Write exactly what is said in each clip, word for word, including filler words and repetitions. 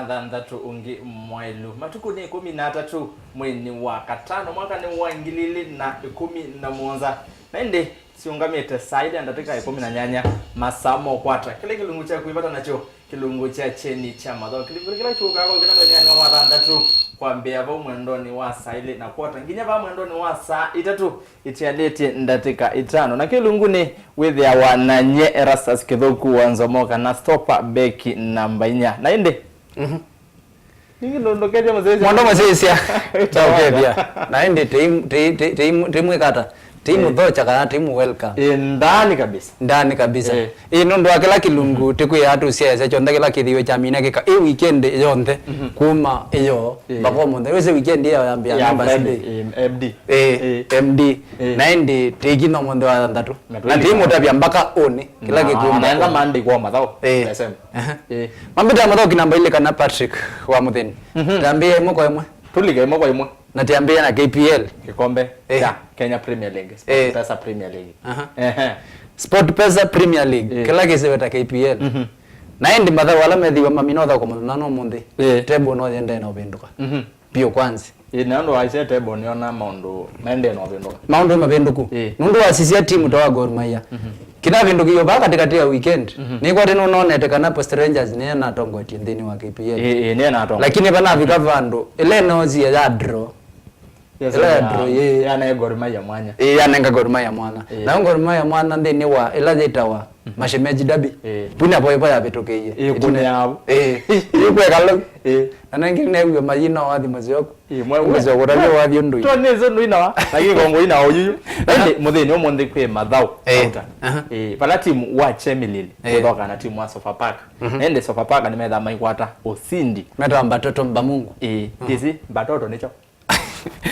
thanthatũ ũngĩ mwaĩlu. Matukũ nĩ ĩkũmi na atatũ mweinĩ wa katano, mwaka nĩ wa ngili ilĩ na ĩkũmi na mũonza. Na ĩndĩ siũngamĩte saa ilĩ na ndatĩka ĩkũmi na nyanya, masaa ma ũkwata kĩla kĩlungu kya kwĩvata nakyo, kĩlungu kya kyeni kya mathaũ. Kĩlungu kĩla kyũkaa kwa kĩna mũthenya wa thanthatũ, kwambĩa vau mwendonĩ wa saa ilĩ na kwota nginya vaa mwendonĩ wa saa itatũ, itialĩtye ndatĩka itano. Na kĩlungu nĩ wĩthĩawa na nye Erastus Kĩthũku wa Nzomo, kana Stopper, beki namba inya. Na ĩndĩ, mhm, ningĩ ndũndũkethya mũsyaĩsya. Mwando mũsyaĩsya. Ĩtawa. Ndakethya. Na ĩndĩ tei-, tei-, tei-, tei-, teimwĩkata. Teimũthokya kana teimũ welcome. Ĩ, ndani kabisa. Ndani kabisa. Ĩ. Ĩ, nũndũ wa kĩla kĩlungu, mhm, tĩkwĩaa tũsyaĩsya kyonthe kĩla kĩthĩiwe kyamina kĩka ĩ weekend yonthe, mhm, kuma ĩyo, ĩ, mpaka ũmũnthĩ. Wĩsĩ weekend ĩyo yambĩa ya Members Friday, Day. Ĩ, M D. Ĩ. M D. Ĩ. Na ĩndĩ tĩikinya ũmũnthĩ wa thanthatũ. Na na tũilika. Tĩimũtavya mpaka ũnĩ, kĩla na kĩkumba. Anaenga Monday kwa mathaũ. Ĩ. S M. Aha. Ĩ. Mambĩta mathaũ kĩ namba ilĩ kana Patrick wa Mũthĩni. Mhm. Tambĩa ĩmwe kwa ĩmwe. Tũlika ĩmwe kwa ĩmwe. Na tiambĩĩa na K P L. Kĩkombe, eh, kya Kenya Premier League, eh, SportPesa Premier League. Aha. Ehe. SportPesa Premier League, eh, kĩla kĩsĩwe ta K P L. Mhm. Na ĩndĩ mathaũ ala methĩwa mamina ũthauka mũthenya no mũnthĩ, eh, table no yendee na ũvĩndũka. Mhm. Biũ kwanza. Ĩ, na ũndũ waisye table nĩona maũndũ maendee na ũvĩndũka. Maũndũ mavĩndũku. Eh. Nũndũ wasisya timu ta wa Gor Mahia. Mhm. Kĩnavĩndũkĩiwe vaa katĩkatĩ ya weekend. Mhm. Nĩkwatĩ nũnonete kana Posta Rangers nĩyo natongoetie nthĩnĩ wa K P L. Ĩ, ĩ, nĩyo natongoetie. Lakini vanavika vandũ, ĩla ĩnoosie ya draw. Yes, ĩla ya, ya draw, ĩ. Yanenga Gor Mahia mwanya. Ĩ, yanenga Gor Mahia mwanya. Ĩ. Nayo Gor Mahia mwanya nthĩnĩ wa ĩla yĩtawa, mhm, Mashemeji Derby. Ĩ. Vuna vo ĩvo yavĩtũkĩie. Ĩ, kũnĩ yavo. Ĩ, ĩkweka lũ. Ĩ. Na nengĩ neew'a mayina wathi mũsyoku. Ĩ, mwe, mwe. Mũsyoku ũtavya wathi ũndũ. To nĩ zũndũ ina wa. Na kĩkongo ina oyuyu. Aha. Ĩndĩ mũthĩnĩ ũmũnthĩ kwĩ mathaũ. Ĩ. Kauta. Aha. Ĩ, vala timu wa Chemelil, ĩ, ũthoka na timu wa Sofapaka. Mhm. Ĩndĩ Sofapaka nĩmetha maikwata ũsindi. Metawa Mbatoto Mbamungu. Ĩ, mhm, ĩsi Mbatoto nĩkyo.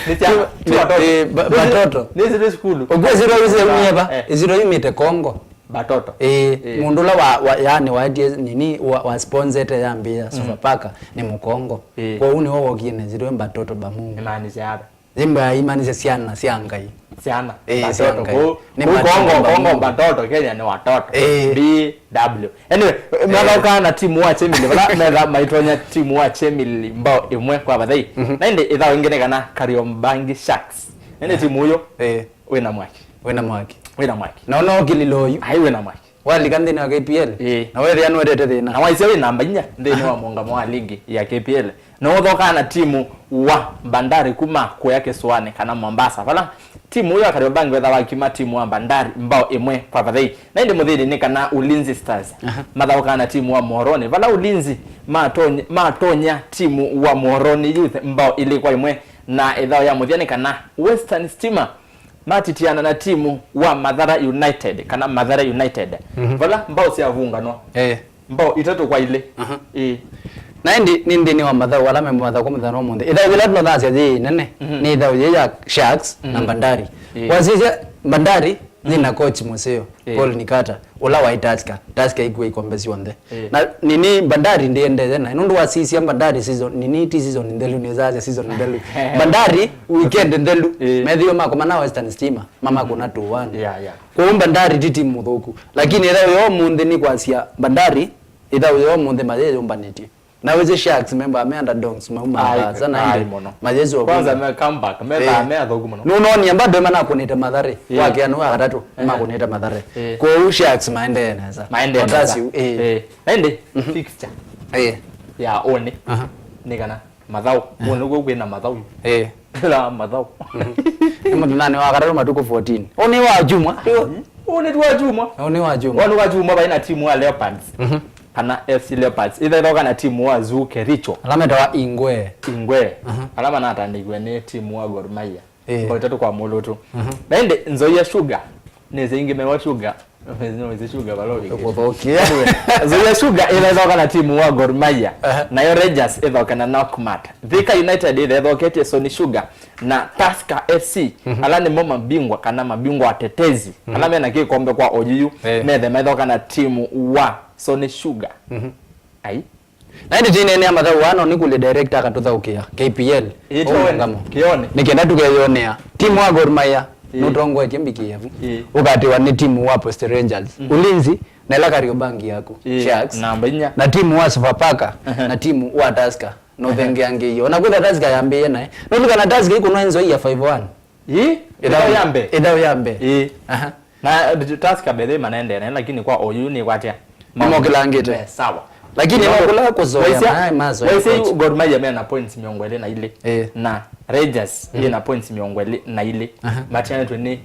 Nĩ sya, ti, ti watoto. Eh, ba-, nĩ, batoto. Nĩ zile sukulu. Ũkwĩsĩtwa wĩsĩ umie va? Eh. Ĩsĩtwa yumĩte Kongo. Batoto. Eh, eh, mũndũ ũla wa, wa, yaani waetie nini, wa, wa sponsete yambĩĩa, mhm, Sofapaka nĩ Mũkongo. Eh. Kwoou nĩwe wokie na ĩsĩtwa Batoto Bamungu. Ĩmaanisha ata? Yĩmbaa imaanisha syana sya Ngai. Syana. Eh, batoto. Sya Ngai. Kũu, nĩ kũu Batoto Kongo, Kongo Bamungu. Batoto, Kenya nĩ watoto. Eh. B W. Anyway, eh, mathaũkaa na timu wa Chemelil, vala metha maitonya timu wa Chemelil mbao ĩmwe kwa vathei. Mhm. Na ĩndĩ ĩthaũ ĩngĩ nĩ kana Kariobangi Sharks. Ĩndĩ, eh, timu ũyũ, eh, wĩna mwaki. Wĩna mwaki. Wĩna mwaki. Na ũno ũkililo ũyu. Ai, wĩna mwaki. Walika nthĩnĩ wa K P L. Eh. Na wethĩa nũetete thĩna. Na waisya wĩ namba inya nthĩnĩ, aha, wa mũngamo wa ligi ya K P L. Na ũthokaa na timu wa Bandari kuma kũya kĩsũanĩ kana Mombasa, vala timu ũyũ wa Kariobangi wetha wakima timu wa Bandari mbao ĩmwe kwa vathei. Na ĩndĩ mũthĩni nĩ kana Ulinzi Stars, aha, mathaũkaa na timu wa Moroni, vala Ulinzi matonya, matonya timu wa Moroni Youth mbao ilĩ kwa ĩmwe. Na ĩthao ya mũthya nĩ kana Western Stima matitiana na timu wa Mathare United, kana Mathare United, mhm, vala mbao syavunganwa. Eh. Mbao itatũ kwa ilĩ. Aha. Ĩĩ. Na ĩndĩ nĩ nthĩnĩ wa mathaũ ala me mathaũku mũthenya wa ũmũnthĩ. Ĩthaũ yĩla tũnathasya yĩ nene, mhm, nĩ ĩthaũ yĩ ya Sharks na, mhm, Bandari. Ĩĩ. Wasisya Bandari, mhm, yĩna coach mũseo, ĩĩ, Paul Nikata, ũla waĩ Tusker. Tusker ĩkua ikombe syonthe. Ĩĩ. Na nini Bandari ndĩendete naĩ. Nũndũ wasisya Bandari season, nini ti season nthelu, nĩsasya season nthelu. Bandari weekend nthelu, ĩĩ, methĩwe makoma na Western Stima, mamakũna two one. Yeah, yeah. Kwoou Bandari ti timu mũthũku. Lakini ĩthaũ ya ũmũnthĩ nĩ kwasya Bandari, ĩthaũ ya ũmũnthĩ mayĩyũmbanĩtye. Na wĩsĩ Sharks memba me underdogs, mauma, ai, nza na, ai, ĩndĩ mũno. Mayĩsũa kwanza kũu. Me comeback, me, eh, thaa me athũku mũno. Nũnonie bado manakũnĩte Mathare. Eh. Wakĩa nĩ wa katatũ, eh, makũnĩte Mathare. Eh. Kwoou Sharks maendee nesa. Maendee nesa. Otasiu, eh. Eh. Na ĩndĩ, mhm, fixture, eh, ya ũnĩ, aha, nĩ kana mathaũ. Aha. Ũnĩ kwĩ, kwĩna mathaũ. Eh. La mathaũ. Mhm. Nĩ mũthenyanĩ wa katatũ matukũ fourteen. Ũnĩ wa juma. Ũnĩ wa juma. Ũnĩ wa juma. Ũnĩ wa juma vaĩ na timu wa Leopards. Mhm. Kana F C Leopards. Ĩthaithoka na timu wa Zoo Kericho. Ala metawa Ingwe. Ingwe. Mhm. Ala manatandĩkiwe nĩ timu wa Gor Mahia. Eh. Bao itatũ kwa mũlũtũ. Mhm. Na ĩndĩ Nzoia Sugar. Nĩsĩ ingĩ mewa Sugar. Nĩsĩ Sugar vala ũvikĩte. Ũkũthũkia. Anyway, Nzoia Sugar ĩthaithoka na timu wa Gor Mahia. Aha. Nayo Rangers ĩthoke na Nakumatt. Thika United ĩthaithoketye Sony Sugar na Tusker F C. Mhm. Ala nĩmo mabingwa kana mabingwa watetezi. Mhm. Ala mena kĩkombe kwa oyuyu. Eh. Methe maithoka na timu wa Sony Sugar. Mhm. Ai. Na ĩndĩ tineenea mathaũ aa, no nĩkũlye director akatũthaũkĩa K P L. Ĩĩ, ũngamo. Kĩone. Nĩ kenda tũkeyonea. Timu wa Gor Mahia, Ĩĩ. Nũtongoetye mbikĩĩa vu. Ĩĩ. Ũkatĩwa nĩ timu wa Post Rangers. Mhm. Ulinzi, na ĩla Kariobangi yaku, Ĩĩ. Sharks. Namba inya. Na timu wa Sofapaka, Ehe. Na timu wa Tusker, no Ehe. Thengeangĩie. Ona kwĩtha Tusker yambĩĩe naĩ. Nũlikana Tusker ĩkũnwa nzoi ya five one. Ĩĩ, ĩthau ya mbee. Ĩthau ya mbee. Ĩĩ. Aha. Na Tusker mbee manaendee naĩ, lakini kwa oyu nĩ kwatia. Nĩmokĩlangĩte. Me sawa. Lakini no kũla kũzoea, waisya, maĩ mazoea waisya coach. Gor Mahia mena points mĩongo ĩlĩ na ilĩ. Ĩĩ. Na Rangers Mhm. ĩna points mĩongo ĩlĩ na ilĩ. Aha. Matianĩtwe nĩ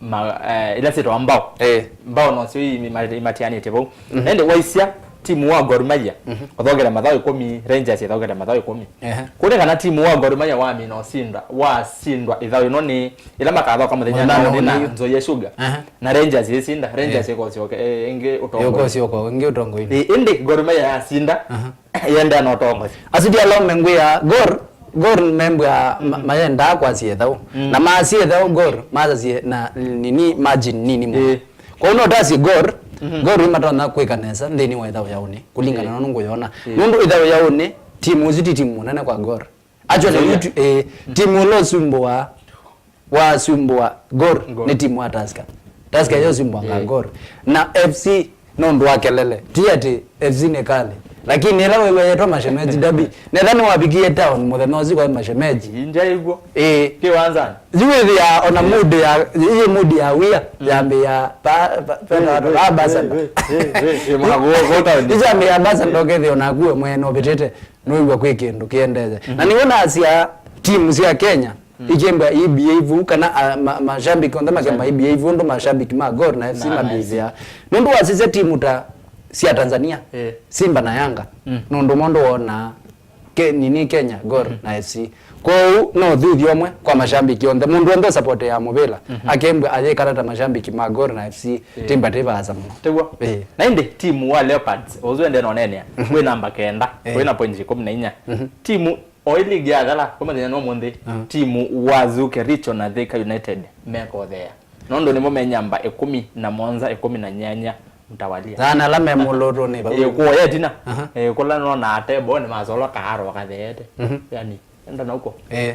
ma, eh, ila syĩtawa mbao. Eh. Mbao nosyo i-, ima-, imatianĩte vau. Mhm. Ĩndĩ waisya timu wa Gor Mahia, Mhm. ũthokete mathaũ ĩkũmi, Rangers ĩthokete mathaũ ĩkũmi. Ehe. Kũne kana timu wa Gor Mahia wamina ũsindwa, wasindwa ĩthaũ ĩno nĩ ĩla makathoka mũthenya Mũthenya nao nĩ na ũnĩ. Nzoia Sugar. Ehe. Na Rangers ĩsinda, Rangers Eh. ĩkosyoka, eh, ĩngĩ ũtongoĩ. Yũkosyoka, ĩngĩ ũtongoinĩ. Ĩ-, ĩndĩ Gor Mahia yasinda, Aha. Yenda na ũtongozi. Asu ti alaume ngwĩa Gor, Gor membwa ma- mayendaa kwasya ĩthaũ. Mm. Na maasya ĩthaũ Gor, masasye na nini margin nini mũno. Ĩĩ. Kwoou no tasye Gor, Mhm. Gor nĩmatonya kwĩka nesa nthĩnĩ wa ĩthaũ ya ũnĩ, kũlingana Ĩĩ. na ũndũ ngũyona. Ĩĩ. Nũndũ ĩthaũ ya ũnĩ, timu ũsu ti timu mũnene kwa Gor. Actually, Nzoia. Yu ti- eh, timu ũla ũsumbũa, wasumbũa Gor Gor. Nĩ timu wa Tusker. Tusker yo ũsumbũanga Eh. Gor. Na F C nũndũ wa kelele. Ti atĩ F C nĩ kali. Lakini ĩla wĩw'a yetwa mashemeji derby, netha nĩwavikie town mũthenya ũsu kwa mashemeji. Inja iguo. Eh. Kĩwanzani. Yu wĩthĩa ona mood ya, ĩyĩ mood ya wia, Mm. yambĩĩa pa, pa, pa, Eh, pa, eh, pa, eh, Ambassador. Eh, eh, eh, eh, mwago, go town. Ĩyambĩĩa Ambassador ũkethĩa onaku we mwene ũvĩtĩte. Nũĩw'a kwĩ kĩndũ kĩendete. Na nĩw'o nasya timu sya Kenya ikĩmbwa ibehave kana, ah, ma- mashabiki onthe makemba ibehave ũndũ mashabiki ma Gor na F C mabehave. Nũndũ wasisya timu ta sya Tanzania, Eh. Simba na Yanga, Mm. nũndũ mũndũ wonaa ke- nini Kenya, Gor na F C. Kwoou no ũthuthi ũmwe kwa mashabiki onthe. Mũndũ onthe ũsapotea mũvĩla akembwa ayĩkala ta mashabiki ma Gor na F C, timba ti vaasa mũno. Tiguo. Eh. Na ĩndĩ timu wa Leopards, ũsu ende nonenea, wĩ namba kenda, Eh. wĩ na points ikũmi na inya. Timu o ĩ ligi ya Athala, kwa mũthenya no mũnthĩ, timu wa Zoo Kericho na Thika United mekothea. Nũndũ nĩmo me nyamba ĩkũmi na mũonza, ĩkũmi na nyanya mtawalia. Thana ala me mũlũtũnĩ vau. Eh, kuoya ĩtina. Aha. Eh, kũla nona atebo nĩ masolo kaaro katheete. Yani, enda na uko. Eh.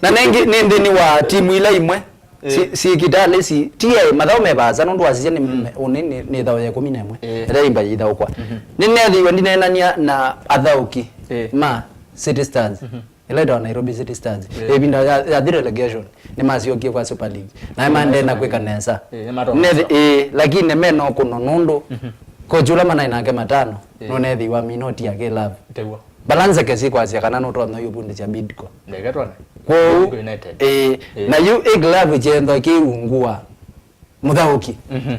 Na nengĩ nĩ nthĩnĩ wa timu ila imwe. Eh. Si- si kitalĩ si, ti e, mathaũ me vaasa, nũndũ wasisya nĩ me- ũnĩ nĩ- nĩ ĩthaũ ya ĩkũmi na ĩmwe. Eh. Ĩla imba yĩthaũkwa. Nĩneethĩiwe ndineenania na athaũki Eh. ma City Stars. Ĩla ĩtawa Nairobi City Stars. Eh. Ĩvinda ya- yathi relegation, nĩmasyokie kwa Super League. Na maendee na kwĩka nesa. Eh, nĩmatonga. Nethi- eh, lakini mena ũkũno nũndũ coach ũla manaĩ nake matano, Eh. nũneethĩiwe amina ũtia kĩlavu. Tiguo. Balance kesi kwasya kana nũtonya ũyũvundĩsya Bidco. Ndeke twone. Kwoou, Bidco United. Eh, Eh. na yu ĩ kĩlavu kyenda kĩungua. Mũthaũki. Mhm.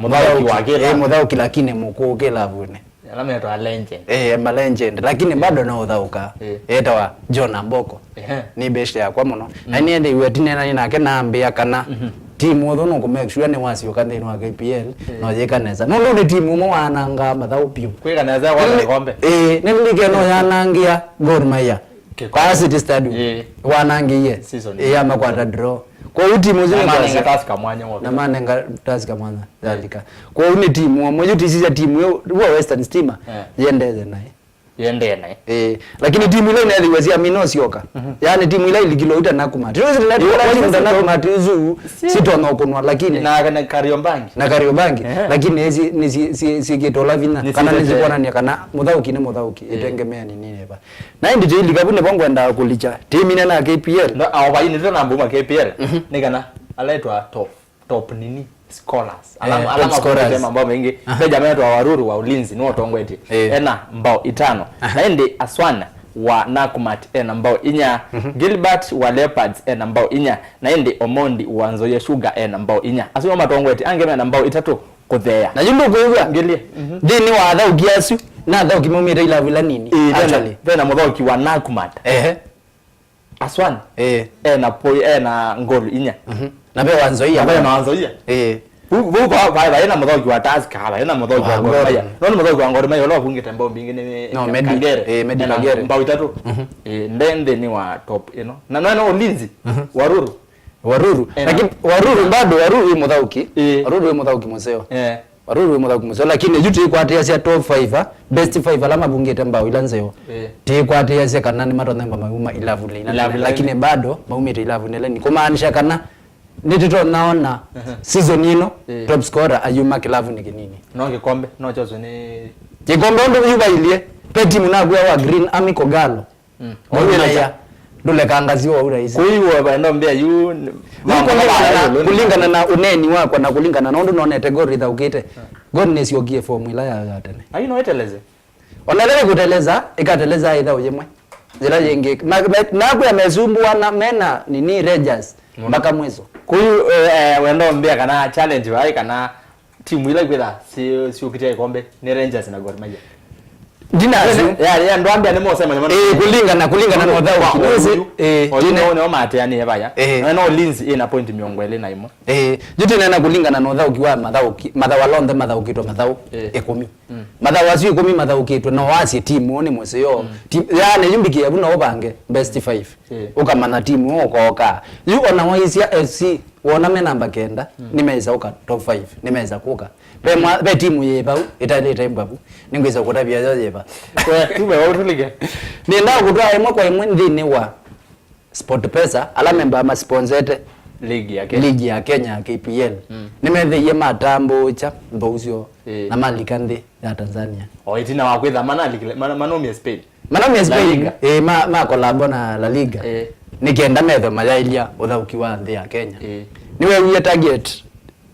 Mũthaũki wa kĩlavu. Eh, mũthaũki lakini mũkũũ kĩlavunĩ. Ala metwa legend. Eh, ma legend, lakini bado no ũthaũka. Eh. Etawa John Amboko. Ehe. Nĩ best yakwa mũno. Na nĩethĩiwe tinena nake nambĩa kana timu ũthũ nũkũ make sure nĩ wasyoka nthĩnĩ wa K P L, no yĩka nesa. Nũndũ nĩ timu ũmwe wanangaa mathaũ piũ. Kwĩka nesa kwa Nĩ- kombe. Eh, nĩ like no yanangia Gor Mahia. Kĩkombe. Kwa City Stadium. Eh. Wanangiie. Season. Eh, amakwata draw. Kwoou timu isu Na nĩ manenga kwasya- Tusker mwanya wothe. Na manenga Tusker mwanya yalika. Kwoou nĩ timu ũmwe, yu tisisya timu ĩyo, wa Western Stima, Eh. yendete naĩ. Yendee naĩ. Eh, lakini timu ila inethĩiwe sya mina ũsyoka. Yaani timu ila ilikilwe uta Nakumatt. Timu ila ilikilwe uta Nakumatt isu sitonya ũkũnwa, lakini Na, na Kariobangi. Na Kariobangi, Eh. lakini nĩsi- nĩsi- si- sikĩtola vinya, Nĩsi- kana nĩsikwonania kana mũthaũki nĩ mũthaũki, ĩtengemea nĩ nini va. Na ĩndĩ tĩilika vu nĩvo ngwendaa kũlikya. Tĩmine na K P L. No, ao vai nĩtũ na mbuma K P L. Nĩ kana aletwa top, top nini, scorers. Ala- Eh, ala top scorers. Mabungĩte mambao maingĩ. Aha. Benjamin wa Waruru wa Ulinzi nĩwe ũtongoetie. Eh. Ena mbao itano. Aha. Na ĩndĩ Aswana wa Nakumatt ena mbao inya. Gilbert wa Leopards ena mbao inya. Na ĩndĩ Omondi wa Nzoia Sugar ena mbao inya. Asu nĩo matongoetie, angĩ mena mbao itatũ kũtheea. Na yu ndũkwĩw'a? Ngelie. Nthĩnĩ wa athaũki asu, na athaũki maumĩte ilavu ila nini. Ĩĩ, vena- actually. Vena mũthaũki wa Nakumatt. Ehe. Aswan. Ĩĩ. Ena poi-, ena ngolu inya. Mhm. Na ve wa Nzoia. Na ve wa Nzoia. Ĩĩ. Vu- vu va- va- vaĩ na mũthaũki wa Tusker, vaĩ na mũthaũki wa Wa Gor Mahia. Gor. No nĩ mũthaũki wa Gor Mahia ũla wavungĩte mbao mbingĩ nĩ No, Medi. Kagere. Ĩĩ, Medi Ena Kagere. Mbao itatũ. Mhm. Ĩĩ, nde nthĩnĩ wa top ĩno. Na no ena Ulinzi. Mhm. Waruru. Waruru. Eh, Lakini na- Waruru bado, Waruru wĩ mũthaũki. Eh. Waruru wĩ mũthaũki mũseo. Eh. Waruru wĩ mũthaũki mũseo, lakini yu tĩkwatĩasya top five, ah, best five ala mavungĩte mbao ila nzeo. Eh. Tĩkwatĩasya kana nĩmatonya mba mauma ilavunĩ ila nene, Ilavunĩ. Lakini bado maumĩte ilavunĩ ila nini. Kũmaanisha kana Nĩtũtonya ona season ĩno, top scorer ayuma kĩlavunĩ kĩnini. No kĩkombe, no kyoswe nĩ kĩkombe ũndũ yu vailyĩ. Ve timu nakwĩa wa Green Army Kogalo. Mm. Gor Mahia. Ndũlekangasya ũu rahisi. Kũiw'a vaenda mbĩa yu. Yu kũlingana na, kũlingana na ũneeni wakwa na kũlingana na ũndũ nonete Gor ĩthaũkĩte. Gor nĩsyokie form ĩla ya, ya tene. Ayu no ĩteleze. Ona ĩla ĩkũteleza, ĩkateleza ĩthaũ yĩmwe. Njĩla yĩngĩ. Ma, ma, nakwĩa mesumbũana mena nini Rangers mpaka mwiso. Kũu, eh, wenda ũmbĩa kana challenge vai kana timu ila ikwĩtha si, siũkĩtya ĩkombe nĩ Rangers na Gor Mahia. Ndinasu. Ya, ya, ndwambia nĩ mosema nĩ eh, kũlingana, kũlingana na ũthaũki. Nĩsĩ, eh, oyu tine- nĩo, nĩo mateanĩe vaya. Eh. Na no Ulinzi ĩna point mĩongo ĩlĩ na ĩmwe. Eh, yu tinena kũlingana na ũthaũki wa mathaũki, mathaũ ala onthe mathaũkĩtwe mathaũ eh, ĩkũmi. Mm. Mathaũ asu ĩkũmi mathaũkĩtwe, no wasye timu nĩ mũseo. Mm. Timu, yani, yu mbikĩe vu no ũvange best five. Eh. Ũkamanya timu ũkooka. Yu ona waisya F C, wona me namba kenda, mm, nĩmesa ũka top five, nĩmesa kũka. Ve mwa, ve timu yĩ vau, ĩtalĩte mbavu, nĩngwĩsa kũtavya yo yĩ va. We, tume vau tũlike. Nĩendaa kũtwaa ĩmwe kwa ĩmwe nthĩnĩ wa SportPesa, ala membaa masponsete ligi ya Kenya, ligi ya Kenya, K P L. Mm. Nĩmeethĩie matambũũkya nthĩ ũsyo, ĩĩ, na malika nthĩ ya Tanzania. O ĩtina wa kwĩtha manalikile, mana-, manaumie Spain. Manaumie La Spain, Liga. Ĩĩ, ma, ma collabo na La Liga. Ĩĩ. Nĩ kenda methwe mayaĩlya ũthaũki wa nthĩ ya Kenya. Ĩĩ. Nĩweewie target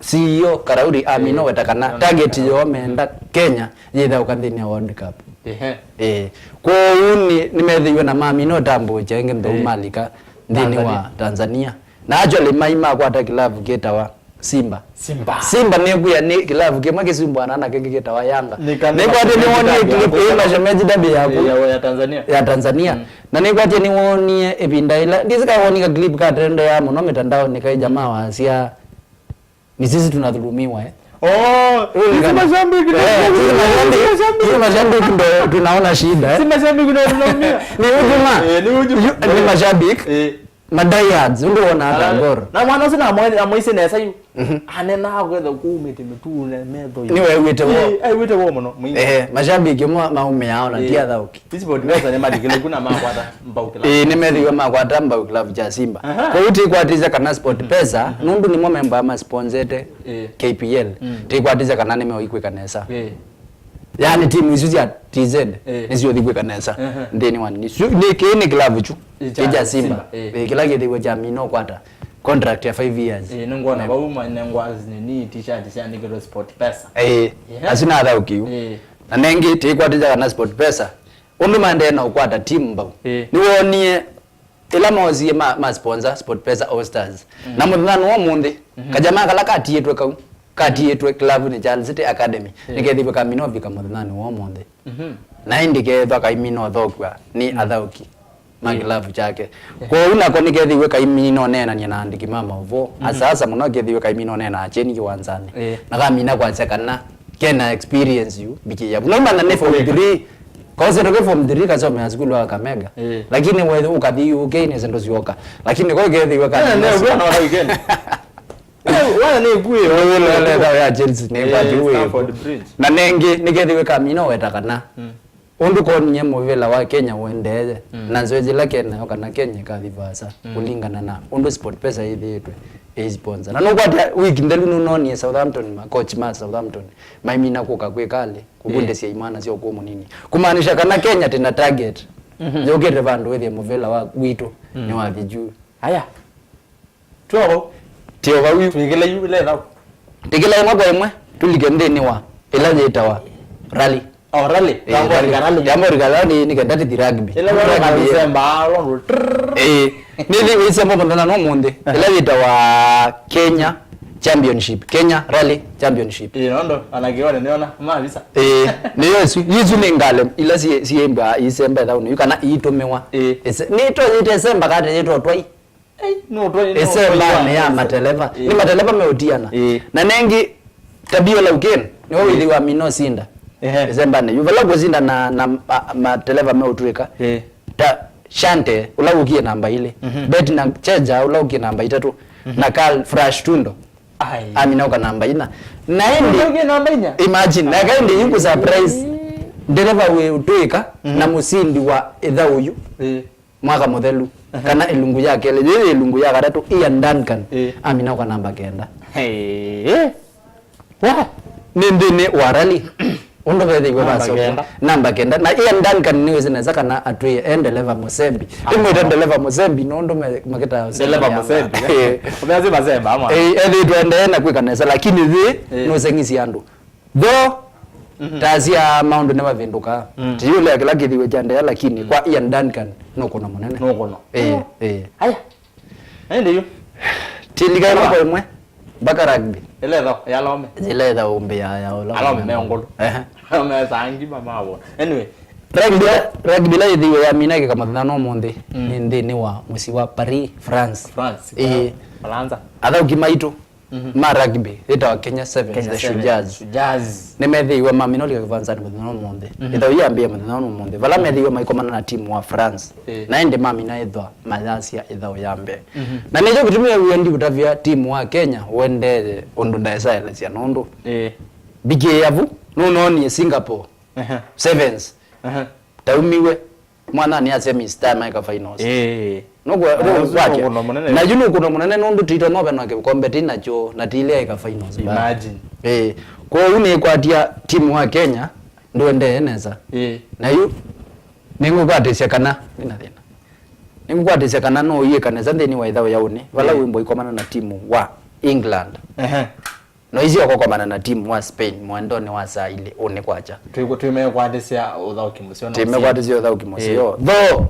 C E O Karauri amina, eh, weta kana target yoo meenda Kenya yĩthaũka nthĩnĩ ya World Cup. Ehe. Eh, kwoou nĩ, nĩmethĩiwe na mamina ũtambũũkya ĩngĩ nthou, eh, malika nthĩnĩ wa Tanzania. Tanzania. Na actually mai makwata kĩlavu kĩtawa Simba. Simba. Simba nĩkwĩa nĩ kĩlavu kĩmwe kĩsumbũana na kĩngĩ kĩtawa Yanga. Nĩkwatĩ nĩwonie clip ĩĩ mashemeji dabi yaku. Eh, ya, ya Tanzania. Ya Tanzania. Mm. Na nĩkwatĩ nĩwonie ĩvinda ĩla. Ndĩsĩ kaĩ wonie ka clip katendeea mũno mĩtandaonĩ kaĩ jamaa wasya Ni sisi tunadhulumiwa, eh? Oh, sisi mashabiki ndio, eh, sisi mashabiki, sisi mashabiki ndio tunaona shida, eh? Sisi mashabiki ndio tunaumia. Ni hujuma. Eh, ni hujuma. Yu-, ni mashabiki. Eh. Ma diehards, ndio wana hata Gor. Na mwana ũcio na mwe-, na mwaise nesa yu. Mhm. Anena kwetha kuumite mitune metho. Ni wewe wete wo. Eh, ai wete wo mũno. Eh, mashabiki mwa maume yao na tia thauki. Ti SportPesa nĩmalikile kuna makwata mbau kĩlavu. Ĩĩ, nĩmethĩiwe makwata mbau kĩlavu kya Simba. Aha. Kwoou tĩkwatĩsya kana SportPesa, mm, nũndũ nĩmo membaa masponsete, ĩĩ, K P L, mm, tĩkwatĩsya kana nĩmeũikwĩka nesa. Ĩĩ. Yaani timu isu sya T Z, ĩĩ, nĩsiũthi kwĩka nesa, aha, nthĩnĩ wa nini. Su-, nĩ, kĩĩ nĩ kĩlavu kyu, ĩĩ, kya Simba. Simba, ĩĩ. Ĩĩ, kĩla kĩthĩiwe kya mina ũkwata contract ya five years. Ĩĩ, nĩngwona vau manengwa nini t-shirt syandĩkĩtwe SportPesa. Ĩĩ, yeah, asu na athaũki yu. Ĩĩ. Na nengĩ, tĩkwatĩsya kana SportPesa, ũndũ maendee na ũkwata timu mbau. Ĩĩ. Nĩwoonie ĩla moosie ma, ma sponsor SportPesa All Stars. Mm. Na mũthenyanĩ wa ũmũnthĩ, mhm, kajamaa kala katiĩtwe kau, katiĩtwe kĩlavunĩ kya Hull City Academy, ĩĩ, nĩkethĩiwe kamina ũvika mũthenyanĩ wa ũmũnthĩ. Mhm. Na ĩndĩ keethwa kaimina ũthaũkw'a nĩ, mm, athaũki ma, ĩĩ, kĩlavu kyake. Ĩĩ. Kwoou nako nĩkethĩiwe kaimina ũneenany'a na andĩki ma maũvoo. Mhm. Asa asa mũno kethĩiwe kaimina ũneenaa kyeni kĩwanzanĩ. Ĩĩ. Na kamina kwasya kana kena experience yu mbikĩĩa. Naimanya nĩ form three. Kose toke form three kasomea sukulu wa Kakamega. Eh. Lakini we ukathi U K ni sendo sioka. Lakini kwa kethĩiwe kana. Eh, ne, ukiwa na wala weekend. Eh, wana ni kuwe. Wewe leo ya Chelsea ni, eh, kwa kiwe. Stamford Bridge. Na nengĩ nĩkethĩiwe kamina weta kana. Mm. Ũndũ konie mũvĩla wa Kenya ũendeeye, mm, na nzoezi ĩla kenayo kana Kenya ĩkathi vaasa, mm, kũlingana na ũndũ SportPesa yĩthĩĩtwe ĩisponsor. Na nũkwata wiki nthelu nũnonie Southampton, ma coach ma Southampton maimina kũka kwĩka alĩ, kũvundĩsya, yeah, imwana sya ũkũũ mũnini. Kũmaanisha kana Kenya tĩna target, mhm, yũkĩte vandũ wĩthĩe mũvĩla wa, witũ, mm, nĩwathi juu. Aya. Twĩ o vau. Twĩ o vau yu. Twĩkĩle yu, ĩla ĩthau. Twĩkĩle ĩmwe kwa ĩmwe, tũlike nthĩnĩ wa ĩla yĩtawa rally. Oh, rally. Eh, Jambo rally. Rika rally. Jambo rika rally nĩ kenda tĩthi rugby. Ĩla rally rugby, eh. Kasemba, londo, trrrr. Eh, nĩthi wĩsemba mũthenya no mũnthĩ. Aha. Ĩla yĩtawa Kenya Championship. Kenya Rally Championship. Eh, nondo, anakione, niona, mavisa. Eh, nĩyo ĩsu. Isu nĩ ngalĩ, ila sie-, siemba, isemba thaũnĩ. Yu kana iitũmĩwa. Eh. Ĩse-, nĩ to yĩte semba kate yĩtwa twai. Ei, no, twa-, no, ĩsembanĩ ya twa-, mateleva. Ĩĩ. Nĩ mateleva meũtiana. Ĩĩ. Na nengĩ, Tabio Lauken, nĩwe, ĩĩ, wĩthĩwa mina ũsinda. Ehe. Ĩsembanĩ yu. Vala kũsinda na, na ma-, mateleva meũtw'ĩka. Ĩĩ. Ta Shante, ũla ũkie namba ilĩ. Mhm. Bettina Cheja, ũla ũkie namba itatũ. Mhm. Na Carl Frash Tundo. Ai. Amina ũka namba inya. Na ĩndĩ, ũla ũkie namba inya? Imagine, na ĩndĩ yu kũ surprise. Ĩĩ. Ndereva wĩũtw'ĩka, mhm, na mũsindi wa ĩthaũ yu. Ĩĩ. Mwaka mũthelu. Kana ĩlungu ya kelĩ, yĩĩ ĩlungu ya katatũ, Ian Duncan, Ĩĩ. amina kwa namba kenda. Hey. Wa? Nĩ nthĩnĩ wa rally. Ũndũ vethĩiwe Namba vasoma. kenda. Namba kenda. Na Ian Duncan nĩwĩsĩ nesa kana atwĩe e ndeleva mũsembi. Ah. Ndĩmwĩte ndeleva mũsembi, nũndũ me-, makĩtaa ũsembi Ndeleva ya mũsembi. Ĩĩ. Ũmeasĩ masemba, ama? Ĩĩ, ethĩĩtwe endee na kwĩka nesa, lakini yĩ Ĩĩ. nũseng'isye andũ. Though, Mhm. tasia maũndũ nĩmavĩndũkaa. Mm. Tiyũlea kĩla kĩthiwe kya ndea, lakini Mm. kwa Ian Duncan, nũkũno mũnene. Nũkũno. Ĩĩ, ĩĩ. Aya. Ĩndĩ yu. Tilika ĩmwe Ĩla. kwa ĩmwe. Mpaka rugby. Ĩla ĩtha, ya alome. Ĩla ĩtha ũmbĩ ya, ya ũla Alome ũmwe. me ngũlũ. Ehe. Alome sangi mama avo. Anyway. Rugby la, rugby la ĩthiwe ya mina kĩka mũthenya no mũnthĩ. Mm. Nĩ nthĩnĩ wa mũsyĩ wa Paris, France. France. Ĩĩ. Faransa. Athauki maitũ. Mhm. ma rugby, ĩtawa Kenya Sevens, Kenya the Sevens, Shujaas. Shujaas. Nĩmethĩiwe maminolika kĩvanzanĩ mũthenya wa ũmũnthĩ. Mhm. Ĩthau yambĩĩa mũthenya wa ũmũnthĩ. Vala methĩiwe maikomana na timu wa France. Ĩĩ. Na ĩndĩ mamina ĩthwa mayasya ĩthau ya mbee. Mhm. Na nĩkyo kĩtumi wĩa ndi kũtavya timu wa Kenya ũendee ũndũ ndaĩsaelesya nũndũ. Ĩĩ. Mbikĩĩa vu, nũnoonie Singapore. Ehe. Sevens. Ehe. Taumiwe. Mwana nĩ asya Mister America Finals. Ĩĩ. Nũkwa-, Na ũsu nũkwatya. nũkũno mũnene. Na yu nũkũno mũnene nũndũ tito no venwa kĩkombe ti nakyo na tilea ĩka finals ba. Imagine. Ĩĩ. Kwoou nĩkwatya timu wa Kenya ndũendee nesa. Ĩĩ. Na yu nĩngũkwatĩsya kana nĩ na thĩna. Nĩngũkwatĩsya kana no ũyĩka nesa nthĩnĩ wa ĩthaũ ya ũnĩ vala Ĩĩ. wĩmbo ikomana na timu wa England. Ehe. No isi ũkokomana na timu wa Spain mwendonĩ wa saa ilĩ ũnĩ kwakya. Twĩ-, twĩmekwatĩsya ũthaũki mũseo na Twĩmekwatĩsya ũthaũki mũseo. Ĩĩ. Though,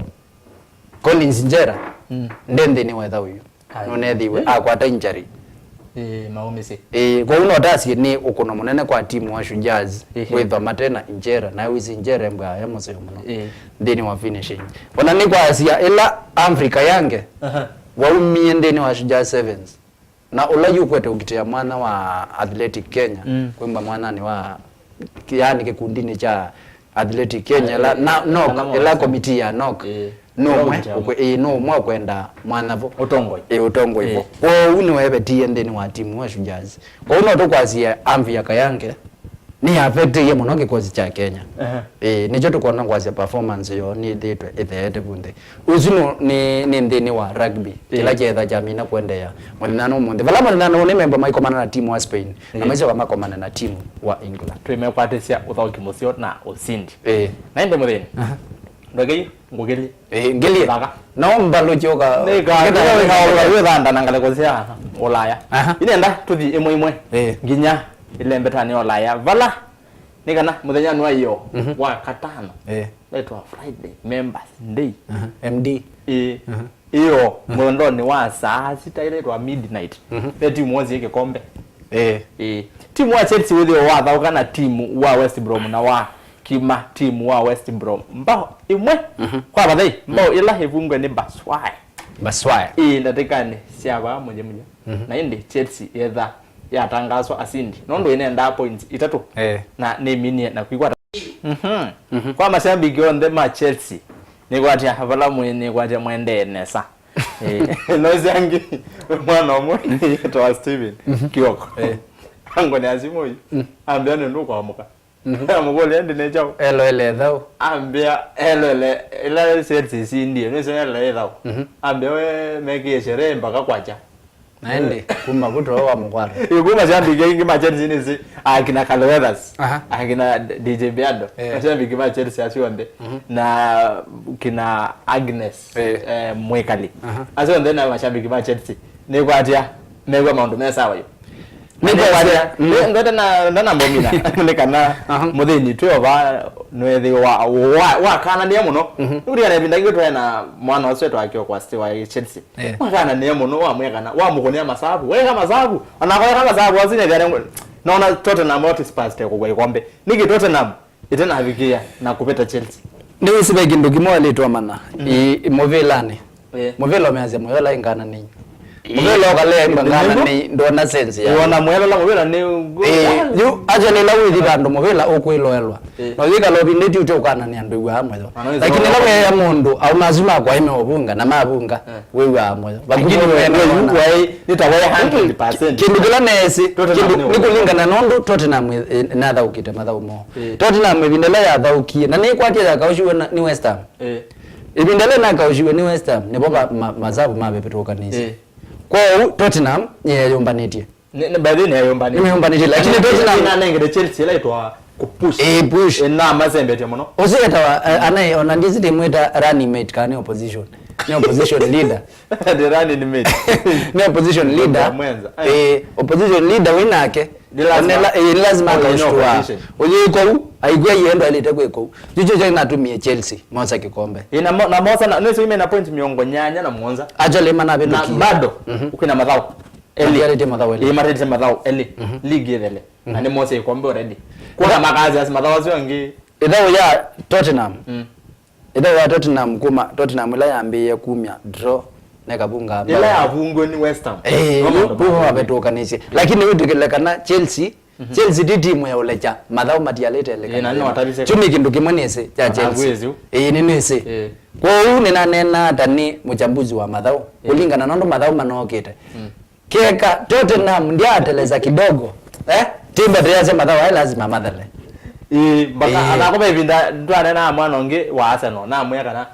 Collins Njera, Mm. nde nthĩnĩ wa ĩthaũ yu. Ai. Nũnethiwe, Ĩĩ. akwata injury. Ĩĩ, maũmĩsĩ. Ĩĩ, kwoou no tasie nĩ ũkũno mũnene kwa timu wa Shujaas, Ĩĩ. wĩthwa mate na Njera, na wĩsĩ Njera embwa ya mũseo mũno. Ĩĩ. Nthĩnĩ wa finishing. Ona nĩ kwasia ĩla Africa yange, Aha. waumie nthĩnĩ wa Shujaas Sevens. Na ũla yu ũkwete ũkitĩa mwanya wa Athletic Kenya, Mm. kwĩmba mwanyanĩ wa, yaani kĩkundinĩ kya Athletic Kenya, Ah, ĩla, eh, na, eh, NOC, ala ĩla maũsĩ. Komiti ya NOC, Ĩĩ. no Ũla ũmwe, ũkitĩa ũkwe-, ĩĩ, no ũmwe ũkwenda mwanya vo. Ũtongoi. Ĩĩ, ũtongoi vo. Ĩĩ. Kwoou nĩwevetie nthĩnĩ wa timu wa Shujaas. Kwoou no tũkwasye Amvia Kayange, nĩ affectĩie mũno kĩkosi kya Kenya. Ehe. Ĩĩ, nĩkyo tũkona kwasya performance yoo nĩthĩĩtwe ĩtheete vu nthĩ. Ũsu nũ-, nĩ, nĩ nthĩnĩ wa rugby, Ĩĩ. kĩla kyeetha kyamina kũendeea mũthenya nũ mũnthĩ. Vala mũthenya nũ nĩ memba maikomana na timu wa Spain, na Ĩĩ. maisoka makomana na timu wa England. Twĩmekwatĩsya ũthaũki mũseo na ũsindi. Ĩĩ. Na ĩndĩ mũthĩni. Aha. Ndwekei ngũkĩlye. Ĩĩ, ngĩlye. Thaka. No mbalũkye ũka-, Nĩka-, ngĩta-, nĩka-, nĩka-, wĩthanda na ngalĩko sya Ũlaya. Aha. Inenda tũthi ĩmwe ĩmwe. Ĩĩ. Nginya ĩlembetanĩ ya Ũlaya. Vala nĩ kana mũthenya nĩ wa ĩyo Mhm. wa katano. Ĩĩ. Wetwa Friday, Members Day. Aha. M D. Ĩĩ. Aha. Ĩyo, Mhm. mwendonĩ wa saa sita ĩla ĩtwa midnight. Mhm. Ve timu wonzie kĩkombe. Ĩĩ. Ĩĩ. Timu wa Chelsea wĩthĩwa wathaũka na timu wa West Brom na wa kima timu wa West Brom. Mbao ĩmwe Mhm. kwa vathei, mbao Mhm. ĩla ĩvungwe nĩ Batshuayi. Batshuayi. Ĩĩ, ndatĩkanĩ sya vaa mũnyamũnya. Mhm. Na ĩndĩ Chelsea yetha yatangaswa asindi. Nũndũ ĩnendaa points itatũ. Ĩĩ. Na nĩminie na kwĩkwata. Mhm. Mhm. Kwa mashabiki onthe ma Chelsea, nĩkwatya vala mwĩ, nĩkwatya mwendee nesa. Eh, no syangi mwana ũmwe yĩtawa Steven Mhm. Kioko. Eh. Angone asimu yu. Mm. Ambĩa nĩ ndũkwamũka. Mhm. Amũkũlya ndi nĩ kyaũ? Eloele ĩthaũ. Ambĩa eloele ĩla Chelsea isindie, nĩsyo eloele ĩthaũ. Mhm. Ambĩa we mekĩe sherehe mpaka kwakya. Na ĩndĩ, kuma vu too wa mũkwata. Ĩ, kuma mashabiki aingĩ ma Chelsea nĩsĩ, akina Carl Weathers, Aha. akina D J Biando, Eh. mashabiki ma Chelsea asu onthe, Mhm. na kina Agnes, Eh. eh, Mwikali. Aha. Asu onthe na mashabiki ma Chelsea. Nĩkwatya, mew'a maũndũ me sawa yu. Nĩkwatya, Nĩkwatya, mm. nĩ-, ndwete na, ndanambomina, nĩ kana Aha. mũthĩni twĩ ova, nĩwethĩwa wa, wa, wakananĩa mũno. Mhm. Nĩkũtikana ĩvinda ingĩ twaĩ na mwana ũsu etwa Kioko wa Chelsea. Eh. Wakananĩa mũno, wamwĩa kana, wamũkũnĩa masavu. Weka masavu. Ona weka masavu, asu nĩ thĩna ngũ-, nona Tottenham Hotspurs te kũgwa ikombe. Nĩkĩ Tottenham ĩtenavikĩa na kũvĩta Chelsea? Nĩwĩsĩ ve kĩndũ kĩmwe walĩtwa mana. Mm. Ĩ, mũvĩlanĩ. Eh. Mũvĩla ũmeasya mũyola ĩngana nĩ. Mũvĩla ũkalea ĩmba ngana nĩ, ndona sense ya. Wona mũyalola mũvĩla nĩ. Eh, yu, actually, ĩla wĩthi vandũ mũvĩla ũkwĩloelwa. Eh. Na ũyĩkala ũvindĩti ũte ũkananĩa ndwĩw'aa mũyo. Lakini ĩla weea mũndũ, auma asu makwa ĩme ũvunga, na mavunga, Eh. wĩw'aa mũyo. Lakini we, we, we, nĩ ta we hundred percent. Kĩndũ kĩla neesĩ, Tottenham kĩndũ, nĩ nĩ kũlingana na ũndũ Tottenham ĩ-, ĩ-, nathaũkĩte mathaũ moo. Eh. Tottenham ĩvinda ĩla yathaũkie, na nĩkwatya yakaũshiwe na, nĩ West Ham. Eh. Ĩvinda ĩla nakaushiwe nĩ West Ham, nĩvo va-, ma-, masavu mavĩtũkanĩsye. Eh. Kwoou Tottenham nĩyeyũmbanĩtye. Nĩ, nĩ, by the way, nĩyeyũmbanĩtye. Nĩmeyũmbanĩtye, lakini Tottenham nanengete Chelsea ĩla ĩtwa kũpush. Eh, push. Eh, na masembetye mũno. Ũsu etawa, eh, anaĩ, ona ndisi ndĩmwĩta running mate kana nĩ opposition. Nĩ opposition leader. The running mate. Nĩ opposition leader. Mwenza. Eh, opposition leader wĩ nake. Nĩ lazima. Nĩ la-, eh, nĩ lazima akaushtua. Ũyĩ kou, aikwia yendo alite kwĩ kou. Chicho cha natumie Chelsea, mosa kikombe. Ina mo-, na mosa na, nĩsĩ ime na point mĩongo nyanya na mũonza. Actually, mana na bado. Mhm. Ukina mathao. Eli. Matiarĩtie mathao eli. Ĩ, matiarĩtie mathao eli. Mhm. League ĩthele. Na nĩ mose ikombe already. Kuona makazi asi mathao acio angĩ. Ĩthaũ ya Tottenham. Mm. Ĩthaũ ya Tottenham kuma, Tottenham ĩla yambĩĩe kumya draw na ĩkavunga ĩla mbao. Yavungwe nĩ West Ham. Eh, no yu, maũndũ yu ma mavetũkanĩsye. Lakini wĩtĩkĩle kana Chelsea, Chelsea ti timu ya ũlekya, mathau matialĩte. Ĩĩ, na nĩwatavisye. Kyu nĩ kĩndũ kĩmwe nĩsĩ kya Chelsea. Ĩĩ, nĩ nĩsĩ. Ĩĩ. Kwoou nĩnaneenaa ta nĩ mũchambuzi wa mathau, kũlingana na ũndũ mathau manookĩte. Keka Tottenham ndyaateleza kidogo, eh? Timba teyasya mathau aya lazima mathele. Ĩĩ, mpaka ĩĩ. Anako ve ĩvinda twaneenaa mwana ũngĩ wa Arsenal, namwĩa kana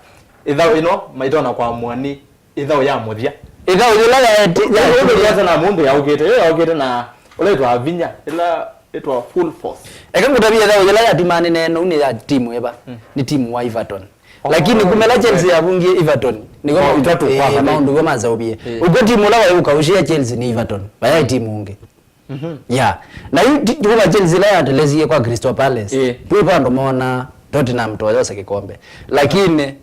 ĩthau ĩno maitona kwamũa nĩ ĩthau ya mũthya. Ĩthau yĩla yaeti-, ya-, ĩndĩ Arsenal mũndũ yaũkĩte, ĩyo yaũkĩte na ũla ĩtwa vinya, ĩla ĩtwa full force. Eka ngũtavie ĩthau yĩla yatumaa nĩneena ũu nĩ ya timu ĩva? Nĩ timu wa Everton. Lakini kumela Chelsea yavungie Everton, nĩko maũndũ, ĩtatũ kwa ĩĩ, maũndũ vo maseũvie. Ĩĩ. Ũkw'a timu ũla waĩ ũkaũshĩa Chelsea nĩ Everton, vayaĩ timu ũngĩ. Mhm. Yeah. Na yu ti-, kuma Chelsea ĩla yatelesie kwa Crystal Palace, ĩĩ, twĩ vandũ moona Tottenham toyosa kĩkombe. Lakini